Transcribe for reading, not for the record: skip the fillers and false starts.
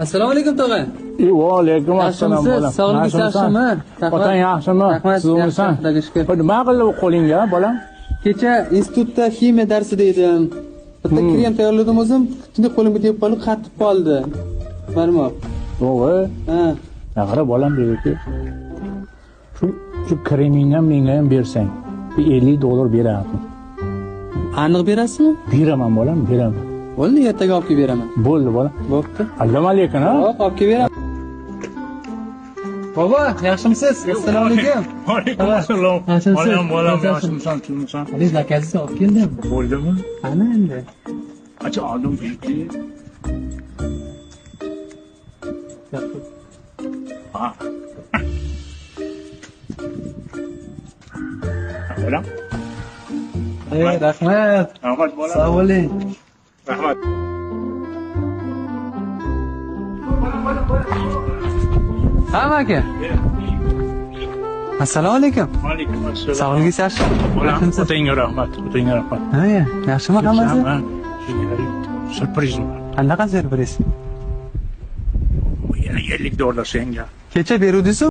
Assalomu alaykum tog'a. Va alaykum assalom bolam. Sog'ligingiz yaxshimi? Otang yaxshimi? Rahmat, Tuzukmisan? Xudoga shukr. Nima qildi qo'lingga, bolam? Kecha institutda ximiya darsida edim. Bitta krem tayyorladim o'zim, shunday qo'limga tegib qolib, qatib qoldi. Barmoq. To'g'ri. Ha. Qara bolam dedi-ki, shu kremingdan menga ham bersang, bir $50 berardim. Aniq berasizmi? Beraman bolam, beraman. Bo'ldi, ertaga olib kelib beraman. Bo'ldi bolam. Bo'pti. Aldama lekin, ha? Yo'q, olib kelib beraman. Bobo, yaxshimisiz? Assalomu alaykum. Alaykum assalom. Yaxshimisiz? Bolam, bolam, yaxshimisan, tuzukmisan? Biz zakazingizni olib keldim. Bo'ldimi? Qani endi? Acha oldim berdi. Ha. Bolam. Rahmat. Rahmat bolam. Sog' bo'ling. Rahmat. Ha, aka. Assalomu alaykum. Alaykum assalom. Sog'ligingiz yaxshimi? Bolam, otangga rahmat, otangga rahmat. Ha, yaxshimi hammasi? Syurpriz bor. Qanaqa syurpriz? Yana $50 senga. Kecha beruvdingiz-ku.